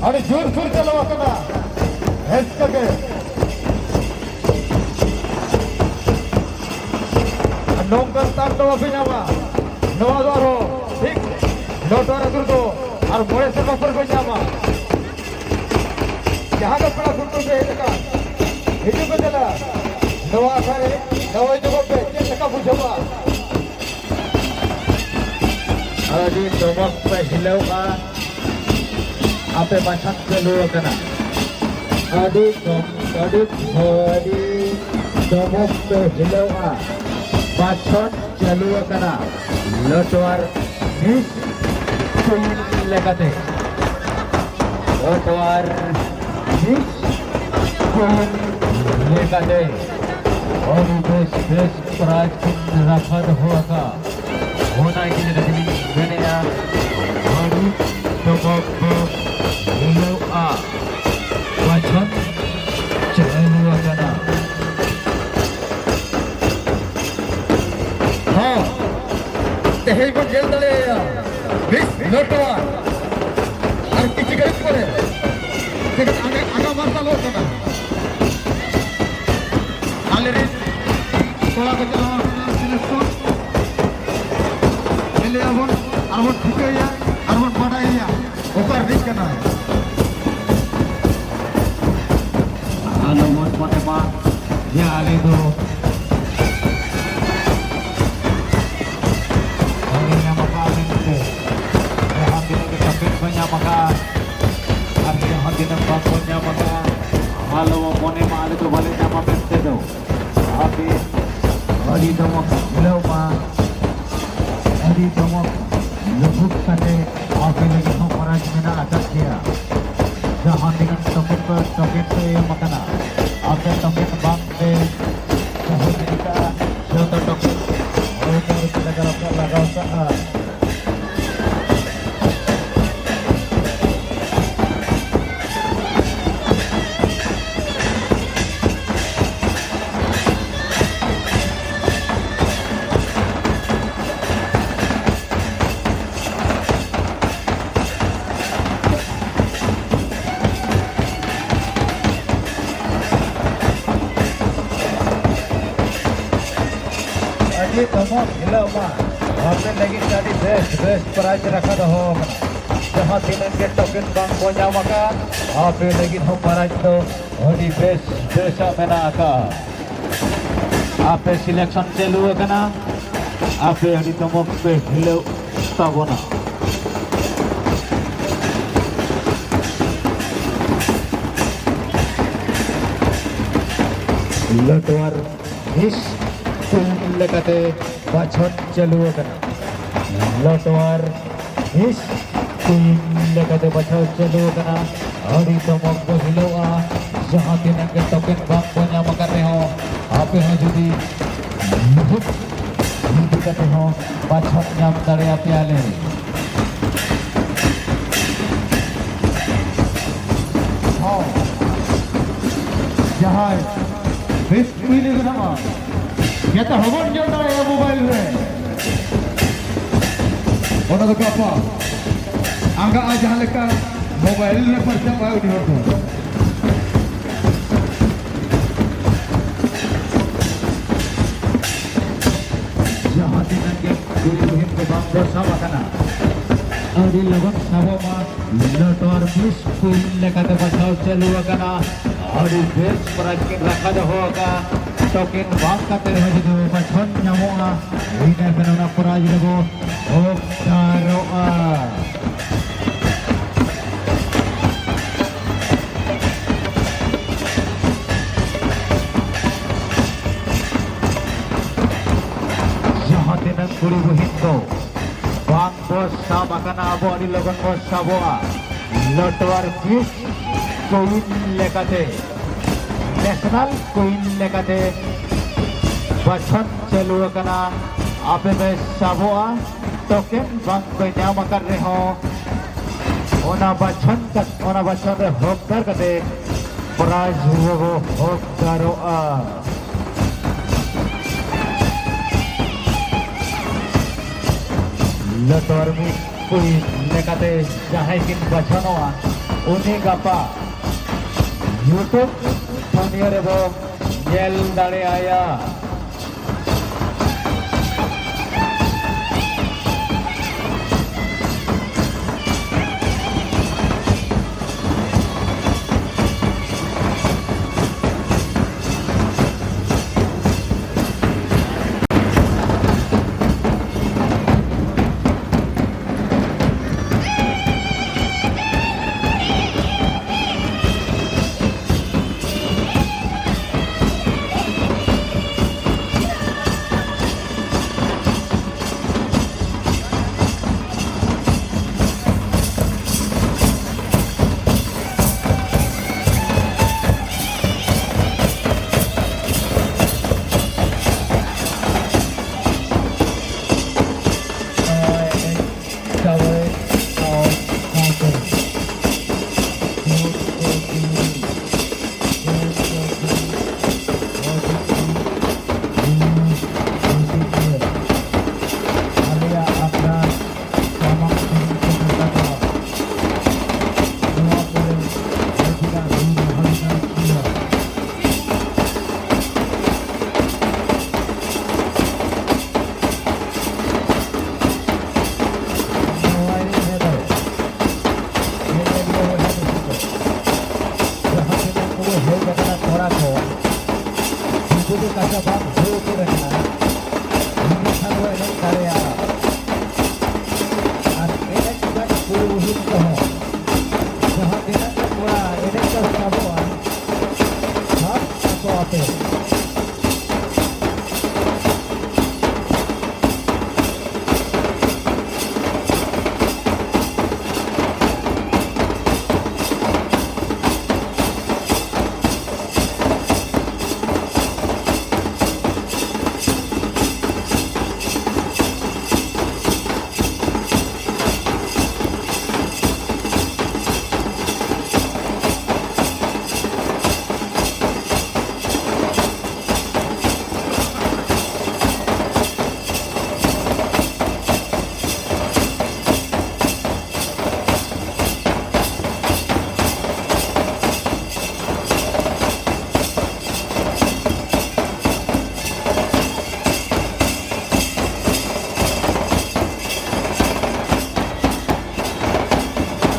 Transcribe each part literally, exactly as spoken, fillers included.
ᱟᱹᱰᱤ ᱡᱳᱨᱥᱳᱨ ᱪᱟᱞᱟᱣ ᱟᱠᱟᱱᱟ, ᱨᱟᱹᱥᱠᱟᱹ ᱜᱮ᱾ ᱟᱨ ᱱᱚᱝᱠᱟᱱ ᱛᱟᱠ ᱫᱚ ᱵᱟᱯᱮ ᱧᱟᱢᱟ᱾ ᱱᱚᱣᱟ ᱫᱚ ᱟᱨᱦᱚᱸ ᱴᱷᱤᱠ ᱞᱚᱴᱚᱢ ᱟᱹᱛᱩ ᱨᱮᱫᱚ ᱟᱨ ᱢᱚᱬᱮ ᱥᱮᱨᱢᱟ ᱯᱚᱨ ᱯᱮ ᱧᱟᱢᱟ᱾ ᱡᱟᱦᱟᱸ ᱜᱮ ᱯᱮᱲᱟ ᱠᱩᱴᱩᱢ ᱯᱮ ᱦᱮᱡ ᱟᱠᱟᱱ, ᱦᱤᱡᱩᱜ ᱯᱮ ᱫᱮᱞᱟ᱾ ᱱᱚᱣᱟ ᱟᱠᱷᱲᱟ ᱨᱮ ᱱᱟᱣᱟ ᱡᱚᱜᱚ ᱯᱮ ᱪᱮᱫ ᱞᱮᱠᱟ ᱵᱩᱡᱷᱟᱹᱣᱟ? ᱟᱹᱰᱤ ᱫᱚᱢᱚᱠ ᱯᱮ ᱦᱤᱞᱟᱹᱣᱼᱟ, ᱟᱯᱮ ᱵᱟᱪᱷᱚᱱ ᱪᱟᱹᱞᱩ ᱟᱠᱟᱱᱟ᱾ ᱟᱹᱰᱤ ᱫᱚᱢ-, ᱟᱹᱰᱤ, ᱟᱹᱰᱤ ᱫᱚᱢᱚᱠ ᱯᱮ ᱦᱤᱞᱟᱹᱣᱼᱟ, ᱵᱟᱪᱷᱚᱱ ᱪᱟᱹᱞᱩ ᱟᱠᱟᱱᱟ᱾ ᱞᱚᱴᱣᱟᱨ ᱢᱤᱥ ᱠᱩᱭᱤᱱ ᱞᱮᱠᱟᱛᱮ, ᱞᱚᱴᱣᱟᱨ ᱢᱤᱥ ᱠᱩᱭᱤᱱ ᱞᱮᱠᱟᱛᱮ ᱟᱹᱰᱤ ᱵᱮᱥ ᱵᱮᱥ ᱯᱨᱟᱭᱤᱡᱽ ᱠᱤᱱ ᱨᱟᱠᱷᱟ ᱫᱚᱦᱚ ᱟᱠᱟᱫ᱾ ᱚᱱᱟ ᱤᱫᱤ ᱠᱟᱛᱮ ᱜᱮᱞᱤᱧ ᱢᱮᱱᱮᱫᱼᱟ, ᱟᱹᱰᱤ ᱫᱚᱢᱚᱠ ᱫᱚ ᱦᱤᱞᱟᱹᱣᱼᱟ, ᱵᱟᱪᱷᱚᱱ ᱪᱟᱹᱞᱩ ᱟᱠᱟᱱᱟ᱾ ᱦᱚᱸ, ᱛᱮᱦᱮᱧ ᱵᱚᱱ ᱧᱮᱞ ᱫᱟᱲᱮᱭᱟᱭᱟ ᱢᱤᱥ ᱞᱚᱴᱚᱣᱟ᱾ ᱟᱨ ᱠᱤᱪᱷᱩ ᱜᱷᱟᱹᱲᱤᱡ ᱯᱚᱨᱮ ᱛᱤᱱᱟᱹᱜ ᱟᱜᱟ-, ᱟᱜᱟ ᱢᱟᱨᱥᱟᱞᱚᱜ ᱠᱟᱱᱟ᱾ ᱟᱞᱮᱨᱮᱱ ᱠᱚᱲᱟ ᱠᱚ ᱪᱟᱞᱟᱣ ᱟᱠᱟᱱᱟ ᱥᱤᱞᱮᱠᱥᱚᱱ᱾ ᱧᱮᱞᱮᱭᱟ ᱵᱚᱱ, ᱟᱨᱵᱚᱱ ᱴᱷᱤᱠᱟᱹᱭᱟ, ᱟᱨᱵᱚᱱ ᱵᱟᱰᱟᱭᱮᱭᱟ ᱚᱠᱟ ᱨᱤᱱᱤᱡ ᱠᱟᱱᱟᱭ᱾ ᱟᱞᱚ ᱵᱚᱱ ᱯᱟᱨᱚᱢᱟ ᱡᱮ ᱟᱞᱮ ᱫᱚ ᱵᱟᱞᱮ ᱧᱟᱢ ᱟᱠᱟᱫᱼᱟ ᱢᱮᱱᱛᱮ᱾ ᱡᱟᱦᱟᱸ ᱛᱤᱱᱟᱹᱜ ᱜᱮ ᱴᱚᱠᱮᱱ ᱠᱚ ᱧᱟᱢ ᱟᱠᱟᱫ ᱟᱨ ᱡᱟᱦᱟᱸ ᱛᱤᱱᱟᱹᱜ ᱵᱟᱝ ᱠᱚ ᱧᱟᱢ ᱟᱠᱟᱫ, ᱟᱞᱚ ᱵᱚᱱ ᱢᱚᱱᱮ ᱢᱟ ᱟᱞᱮ ᱫᱚ ᱵᱟᱞᱮ ᱧᱟᱢᱟ ᱢᱮᱱᱛᱮ ᱫᱚ᱾ ᱟᱯᱮ ᱟᱹᱰᱤ ᱫᱚᱢᱚᱠ ᱦᱤᱞᱟᱹᱣ ᱢᱟ, ᱟᱹᱰᱤ ᱫᱚᱢᱚᱠ ᱞᱩᱵᱩᱜ ᱠᱟᱛᱮ ᱟᱯᱮ ᱞᱟᱹᱜᱤᱫ ᱦᱚᱸ ᱯᱨᱟᱭᱤᱡᱽ ᱢᱮᱱᱟᱜ ᱟᱠᱟᱫ ᱜᱮᱭᱟ᱾ ᱡᱟᱦᱟᱸ ᱛᱤᱱᱟᱹᱜ ᱴᱚᱠᱮᱱ ᱠᱚ, ᱴᱚᱠᱮᱱ ᱠᱚ ᱮᱢ ᱟᱠᱟᱱᱟ, ᱟᱯᱮ ᱴᱚᱠᱮᱱ ᱵᱟᱝ ᱯᱮ ᱥᱚᱦᱚᱡ ᱞᱮᱠᱟ ᱡᱚᱛᱚ ᱴᱚᱠᱮᱱ ᱦᱚᱲᱢᱚ ᱨᱮ ᱞᱟᱜᱟᱣ ᱠᱟᱜ, ᱞᱟᱜᱟᱣ ᱠᱟᱜᱼᱟ᱾ ᱪᱮᱫ ᱫᱷᱚᱢᱚᱠ ᱦᱤᱞᱟᱹᱜ ᱢᱟ, ᱟᱯᱮ ᱞᱟᱹᱜᱤᱫ ᱟᱹᱰᱤ ᱵᱮᱥ ᱵᱮᱥ prize ᱨᱟᱠᱷᱟ ᱫᱚᱦᱚ ᱟᱠᱟᱱᱟ᱾ ᱡᱟᱦᱟᱸ ᱛᱤᱱᱟᱹᱜ ᱜᱮ token ᱵᱟᱝ ᱠᱚ ᱧᱟᱢ ᱟᱠᱟᱫ, ᱟᱯᱮ ᱞᱟᱹᱜᱤᱫ ᱦᱚᱸ prize ᱫᱚ ᱟᱹᱰᱤ ᱵᱮᱥ ᱵᱮᱥᱟᱜ ᱢᱮᱱᱟᱜ ᱟᱠᱟᱫ᱾ ᱟᱯᱮ selection ᱪᱟᱹᱞᱩ ᱟᱠᱟᱱᱟ, ᱟᱯᱮ ᱟᱹᱰᱤ ᱫᱷᱚᱢᱚᱠ ᱯᱮ ᱦᱤᱞᱟᱹᱜ ᱛᱟᱵᱚᱱᱟ᱾ ᱞᱟᱹᱴᱩᱣᱟᱨ ᱢᱤᱥ ᱠᱩᱭᱤᱱ ᱞᱮᱠᱟᱛᱮ ᱵᱟᱪᱷᱚᱱ ᱪᱟᱹᱞᱩ ᱟᱠᱟᱱᱟ᱾ ᱞᱟᱹᱴᱩᱣᱟᱨ ᱢᱤᱥ ᱠᱩᱭᱤᱱ ᱞᱮᱠᱟᱛᱮ ᱵᱟᱪᱷᱟᱣ ᱪᱟᱹᱞᱩ ᱟᱠᱟᱱᱟ᱾ ᱟᱹᱰᱤ ᱫᱚᱢᱚᱠ ᱵᱚ ᱦᱤᱞᱟᱹᱣᱟ᱾ ᱡᱟᱦᱟᱸ ᱛᱤᱱᱟᱹᱜ ᱜᱮ token ᱵᱟᱝ ᱵᱚ ᱧᱟᱢ ᱟᱠᱟᱫ ᱨᱮᱦᱚᱸ, ᱟᱯᱮ ᱦᱚᱸ ᱡᱩᱫᱤ ᱞᱩᱦᱩᱠ ᱤᱫᱤ ᱠᱟᱛᱮ ᱦᱚᱸ ᱵᱟᱪᱷᱚᱱ ᱧᱟᱢ ᱫᱟᱲᱮᱭᱟᱯᱮᱭᱟᱞᱮ᱾ ᱦᱚᱸ᱾ ᱡᱟᱦᱟᱸᱭ ᱵᱮᱥ ᱯᱩᱭᱞᱩ ᱜᱮ ᱱᱟᱦᱟᱜ ᱡᱟᱛᱮ ᱦᱚᱵᱚᱱ ᱧᱮᱞ ᱫᱟᱲᱮᱭᱟᱜᱼᱟ mobile ᱨᱮ᱾ ᱚᱱᱟ ᱫᱚ ᱜᱟᱯᱟ ᱟᱸᱜᱟᱜᱼᱟ ᱡᱟᱦᱟᱸ ᱞᱮᱠᱟ mobile ᱨᱮ ᱯᱟᱨᱪᱟᱜᱼᱟ ᱩᱱᱤ ᱦᱚᱲ ᱫᱚ᱾ ᱡᱟᱦᱟᱸ ᱛᱤᱱᱟᱹᱜ ᱜᱮ ᱠᱩᱲᱤ ᱵᱩᱦᱤᱱ ᱠᱚ ᱵᱟᱝ ᱠᱚ ᱥᱟᱵ ᱟᱠᱟᱱᱟ, ᱟᱹᱰᱤ ᱞᱚᱜᱚᱱ ᱥᱟᱵᱚᱜ ᱢᱟ᱾ ᱞᱟᱹᱴᱩᱣᱟᱨ ᱢᱤᱥ ᱠᱩᱭᱤᱱ ᱞᱮᱠᱟᱛᱮ ᱵᱟᱪᱷᱟᱣ ᱪᱟᱹᱞᱩ ᱟᱠᱟᱱᱟ᱾ ᱟᱹᱰᱤ ᱵᱮᱥ prize ᱠᱤᱱ ᱨᱟᱠᱷᱟ ᱫᱚᱦᱚ ᱟᱠᱟᱫ᱾ Token ᱵᱟᱝ ᱠᱟᱛᱮ ᱨᱮᱦᱚᱸ ᱡᱩᱫᱤ ᱵᱟᱪᱷᱚᱱ ᱧᱟᱢᱚᱜᱼᱟ, ᱤᱱᱟᱹ ᱠᱷᱟᱱ ᱚᱱᱟ prize ᱨᱮᱵᱚ ᱚᱯᱥᱟᱨᱚᱜᱼᱟ᱾ ᱡᱟᱦᱟᱸ ᱛᱤᱱᱟᱹᱜ ᱠᱩᱲᱤ ᱵᱩᱦᱤᱱ ᱠᱚ ᱵᱟᱝ ᱵᱚ ᱥᱟᱵ ᱟᱠᱟᱱᱟ, ᱟᱵᱚ ᱟᱹᱰᱤ ᱞᱚᱜᱚᱱ ᱵᱚ ᱥᱟᱵᱚᱜᱼᱟ᱾ ᱞᱟᱹᱴᱩᱣᱟᱨ ᱢᱤᱥ ᱠᱩᱭᱤᱱ ᱞᱮᱠᱟᱛᱮ, national queen ᱞᱮᱠᱟᱛᱮ ᱵᱟᱪᱷᱚᱱ ᱪᱟᱹᱞᱩ ᱟᱠᱟᱱᱟ᱾ ᱟᱯᱮ ᱯᱮ ᱥᱟᱵᱚᱜᱼᱟ᱾ Token ᱵᱟᱝ ᱯᱮ ᱧᱟᱢ ᱟᱠᱟᱫ ᱨᱮᱦᱚᱸ, ᱚᱱᱟ ᱵᱟᱪᱷᱚᱱ ᱠᱟᱛ-, ᱚᱱᱟ ᱵᱟᱪᱷᱚᱱ ᱨᱮ ᱦᱚᱠᱫᱟᱨ ᱠᱟᱛᱮ prize ᱨᱮᱵᱚ ᱦᱚᱠᱫᱟᱨᱚᱜᱼᱟ᱾ ᱞᱟᱹᱴᱩᱣᱟᱨ ᱢᱤᱥ ᱠᱩᱭᱤᱱ ᱞᱮᱠᱟᱛᱮ ᱡᱟᱦᱟᱸᱭ ᱠᱤᱱ ᱵᱟᱪᱷᱚᱱᱚᱜᱼᱟ, ᱩᱱᱤ ᱜᱟᱯᱟ YouTube ᱫᱩᱱᱤᱭᱟᱹ ᱨᱮᱵᱚ ᱧᱮᱞ ᱫᱟᱲᱮᱭᱟᱭᱟ᱾ ᱪᱟᱵᱟ ᱵᱩᱡᱷᱟᱹᱣ ᱩᱛᱟᱹᱨ ᱟᱠᱟᱱᱟ, ᱩᱱᱤ ᱠᱷᱟᱱ ᱵᱚ ᱮᱱᱮᱡ ᱫᱟᱲᱮᱭᱟᱜᱼᱟ᱾ ᱟᱨ ᱮᱱᱮᱡ ᱠᱟᱱ ᱠᱩᱲᱤ ᱵᱩᱦᱤᱱ ᱠᱚᱦᱚᱸ ᱡᱟᱦᱟᱸ ᱛᱤᱱᱟᱹᱜ ᱜᱮ ᱠᱚᱲᱟ ᱮᱱᱮᱡ ᱠᱚ ᱥᱟᱵᱚᱜᱼᱟ, ᱥᱟᱵ ᱠᱟᱠᱚ ᱟᱯᱮ᱾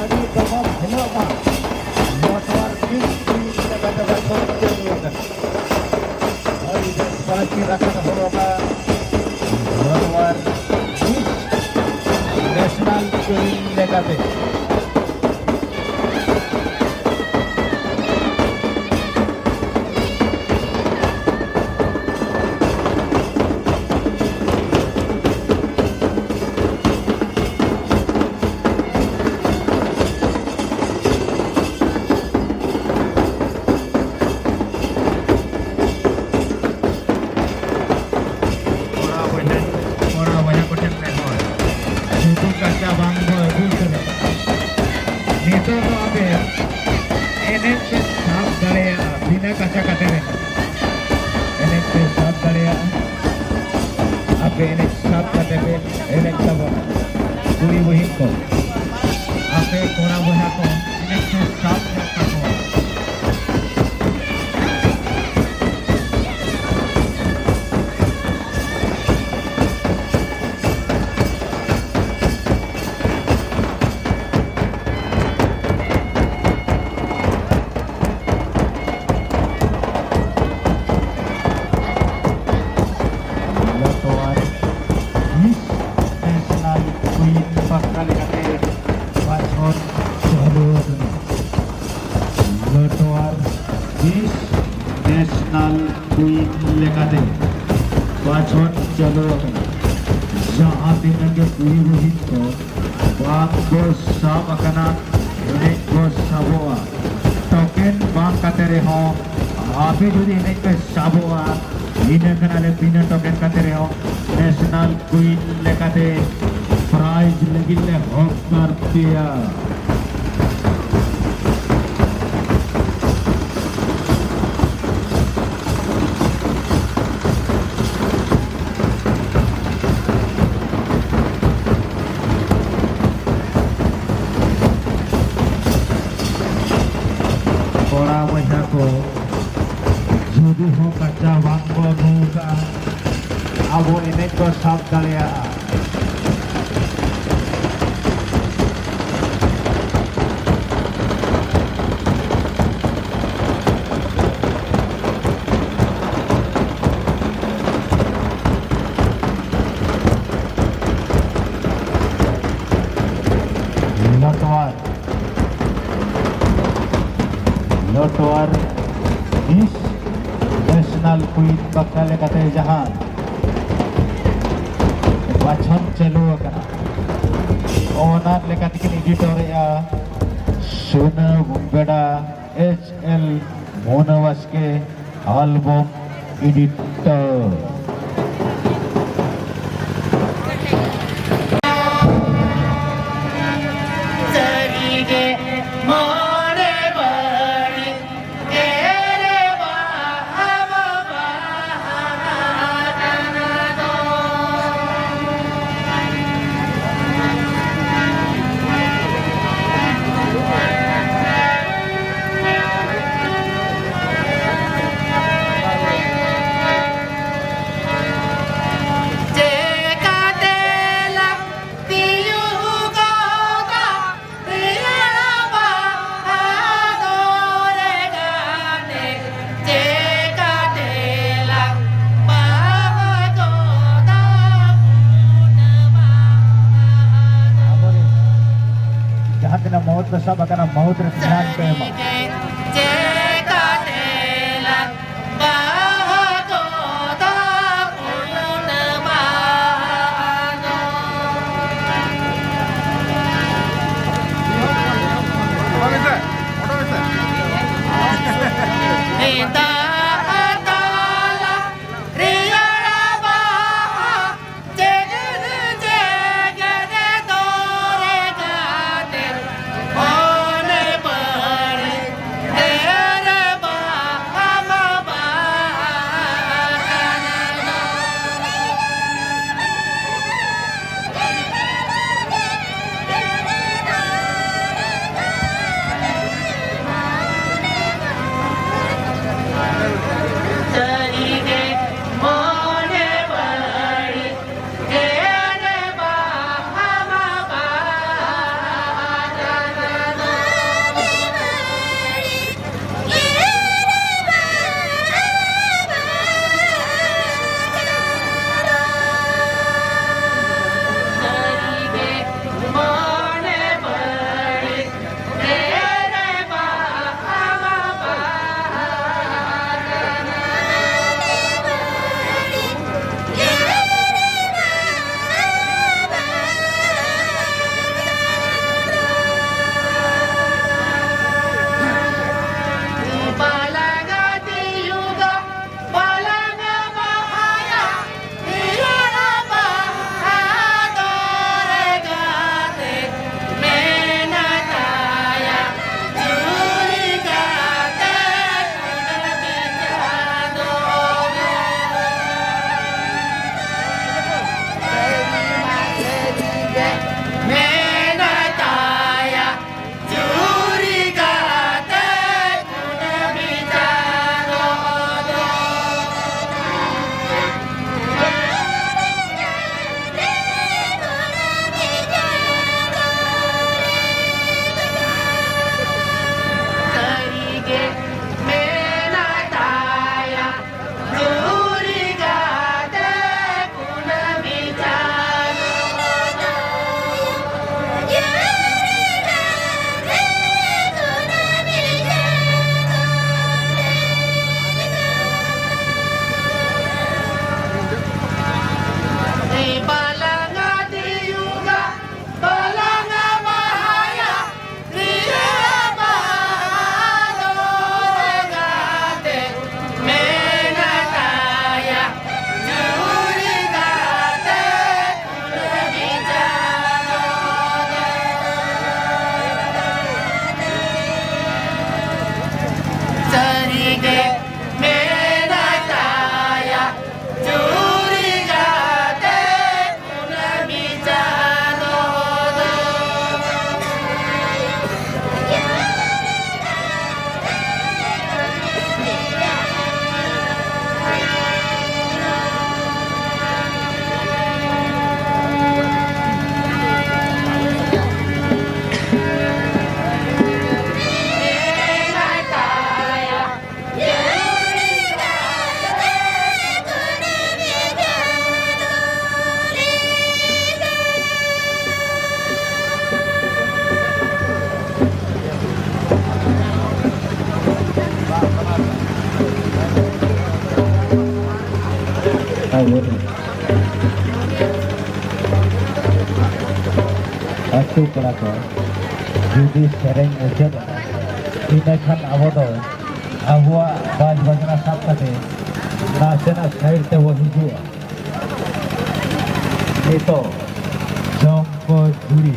ᱟᱹᱰᱤ ᱫᱚᱢᱚᱠ ᱦᱤᱞᱳᱜ ᱢᱟ ᱢᱚᱴᱚᱨ ᱵᱤᱥ ᱠᱩᱲᱤ ᱞᱮᱠᱟᱛᱮ ᱵᱟᱭ ᱥᱚᱢᱚᱭ ᱪᱟᱹᱞᱩ ᱟᱠᱟᱱᱟ᱾ ᱟᱹᱰᱤ ᱵᱮᱥ ᱯᱟᱹᱨᱥᱤ ᱨᱟᱠᱟᱵ ᱦᱚᱲ ᱚᱱᱟ ᱢᱚᱴᱚᱨ ᱵᱤᱥ ᱱᱮᱥᱱᱟᱞ ᱠᱟᱹᱨᱤ ᱞᱮᱠᱟᱛᱮ᱾ ᱠᱚᱲᱟ ᱵᱚᱭᱦᱟ, ᱠᱚᱲᱟ ᱵᱚᱭᱦᱟ ᱠᱚᱴᱷᱮᱱ ᱱᱮᱦᱚᱨ, ᱥᱩᱫᱷᱩ ᱠᱟᱪᱟ ᱵᱟᱝ ᱵᱚ ᱟᱹᱜᱩ ᱩᱛᱟᱹᱨᱟ᱾ ᱱᱤᱛᱚᱜ ᱫᱚ ᱟᱯᱮ ᱮᱱᱮᱡ ᱯᱮ ᱥᱟᱵ ᱫᱟᱲᱮᱭᱟᱜᱼᱟ, ᱵᱤᱱᱟᱹ ᱠᱟᱪᱟ ᱠᱟᱛᱮ ᱨᱮ᱾ ᱮᱱᱮᱡ ᱯᱮ ᱥᱟᱵ ᱫᱟᱲᱮᱭᱟᱜᱼᱟ᱾ ᱟᱯᱮ ᱮᱱᱮᱡ ᱥᱟᱵ ᱠᱟᱛᱮ ᱯᱮ ᱮᱱᱮᱡ ᱛᱟᱵᱚᱱᱟ᱾ ᱠᱩᱲᱤ ᱵᱩᱦᱤᱱ ᱠᱚ, ᱟᱯᱮ ᱠᱚᱲᱟ ᱵᱚᱭᱦᱟ ᱠᱚ, ᱮᱱᱮᱡ ᱯᱮ ᱥᱟᱵ ᱧᱚᱜ ᱠᱟᱠᱚᱣᱟ᱾ ᱢᱤᱥ ᱱᱮᱥᱱᱟᱞ ᱠᱩᱭᱤᱱ ᱞᱮᱠᱟᱛᱮ ᱵᱟᱪᱷᱚᱱ ᱪᱟᱹᱞᱩ ᱟᱠᱟᱱᱟ᱾ ᱡᱟᱦᱟᱸ ᱛᱤᱱᱟᱹᱜ ᱜᱮ ᱯᱩᱨᱤᱵᱩᱦᱤᱛ ᱠᱚ ᱵᱟᱝ ᱠᱚ ᱥᱟᱵ ᱟᱠᱟᱱᱟ, ᱮᱱᱮᱡ ᱠᱚ ᱥᱟᱵᱚᱜᱼᱟ᱾ ᱴᱳᱠᱮᱱ ᱵᱟᱝ ᱠᱟᱛᱮ ᱨᱮᱦᱚᱸ ᱟᱯᱮ ᱡᱩᱫᱤ ᱮᱱᱮᱡ ᱯᱮ ᱥᱟᱵᱚᱜᱼᱟ, ᱤᱱᱟᱹ ᱠᱷᱟᱱ ᱟᱞᱮ ᱵᱤᱱᱟᱹ ᱴᱳᱠᱮᱱ ᱠᱟᱛᱮ ᱨᱮᱦᱚᱸ ᱱᱮᱥᱱᱟᱞ ᱠᱩᱭᱤᱱ ᱞᱮᱠᱟᱛᱮ ᱯᱨᱟᱭᱤᱡᱽ ᱞᱟᱹᱜᱤᱫ ᱞᱮ ᱦᱚᱠᱫᱟᱨ ᱯᱮᱭᱟ᱾ ᱠᱚᱲᱟ ᱵᱚᱭᱦᱟ ᱠᱚ, ᱡᱩᱫᱤ ᱦᱚᱸ ᱠᱟᱪᱟ ᱵᱟᱝ ᱵᱚ ᱟᱹᱜᱩ ᱠᱟᱜᱼᱟ, ᱟᱵᱚ ᱮᱱᱮᱡ ᱵᱚ ᱥᱟᱵ ᱫᱟᱲᱮᱭᱟᱜᱼᱟ᱾ ᱞᱚᱴᱣᱟᱨ, ᱞᱚᱴᱣᱟᱨ ᱢᱤᱥ ᱱᱮᱥᱱᱟᱞ ᱠᱩᱭᱤᱱ ᱵᱟᱠᱷᱨᱟ ᱞᱮᱠᱟᱛᱮ ᱡᱟᱦᱟᱸ ᱵᱟᱪᱷᱚᱱ ᱪᱟᱹᱞᱩ ᱟᱠᱟᱱᱟ, ᱚᱱᱟ ᱞᱮᱠᱟ ᱛᱮᱠᱤᱱ ᱮᱰᱤᱴᱚᱨᱮᱜᱼᱟ ᱥᱩᱱᱟᱹᱢ ᱵᱮᱰᱟ ᱮᱪ ᱮᱞ ᱢᱳᱱᱟ ᱵᱟᱥᱠᱮ, ᱟᱞᱵᱚᱢ ᱮᱰᱤᱴᱚᱨ᱾ ᱥᱟᱹᱨᱤᱜᱮ ᱢᱚᱱᱮ ᱵᱟᱹᱲᱤᱡ ᱮᱨᱮ ᱵᱟᱦᱟ ᱵᱟᱦᱟ ᱠᱟᱱᱟ ᱫᱚ᱾ ᱪᱮᱠᱟᱛᱮ ᱞᱟᱹᱠᱛᱤᱭᱩ ᱜᱚᱫᱟ ᱨᱮᱭᱟᱲ ᱵᱟᱦᱟ ᱫᱚᱨᱮ ᱜᱟᱛᱮ, ᱪᱮᱠᱟᱛᱮ ᱞᱟᱝ ᱵᱟᱦᱟ ᱜᱚᱫᱟ ᱯᱩᱱ ᱵᱟᱦᱟ ᱫᱚ? ᱡᱟᱦᱟᱸ ᱛᱤᱱᱟᱹᱜ ᱢᱚᱦᱚᱛ ᱠᱚ ᱥᱟᱵ ᱟᱠᱟᱱᱟ, ᱢᱚᱦᱚᱛ ᱨᱮ ᱫᱷᱮᱭᱟᱱ ᱯᱮ ᱮᱢᱟ᱾ ᱪᱮᱠᱟᱛᱮ ᱟᱹᱛᱩ ᱠᱚᱲᱟ ᱠᱚ, ᱡᱩᱫᱤ ᱥᱮᱨᱮᱧ ᱢᱩᱪᱟᱹᱫ ᱮᱱᱟ, ᱤᱱᱟᱹᱠᱷᱟᱱ ᱟᱵᱚ ᱫᱚ ᱟᱵᱚᱣᱟᱜ ᱵᱟᱡᱽ ᱵᱟᱡᱽᱱᱟ ᱥᱟᱵ ᱠᱟᱛᱮ ᱱᱟᱥᱮᱱᱟᱜ ᱥᱟᱭᱤᱰ ᱛᱮᱵᱚ ᱦᱤᱡᱩᱜᱼᱟ᱾ ᱱᱤᱛᱚᱜ ᱡᱚᱢ ᱠᱚ ᱡᱩᱲᱤ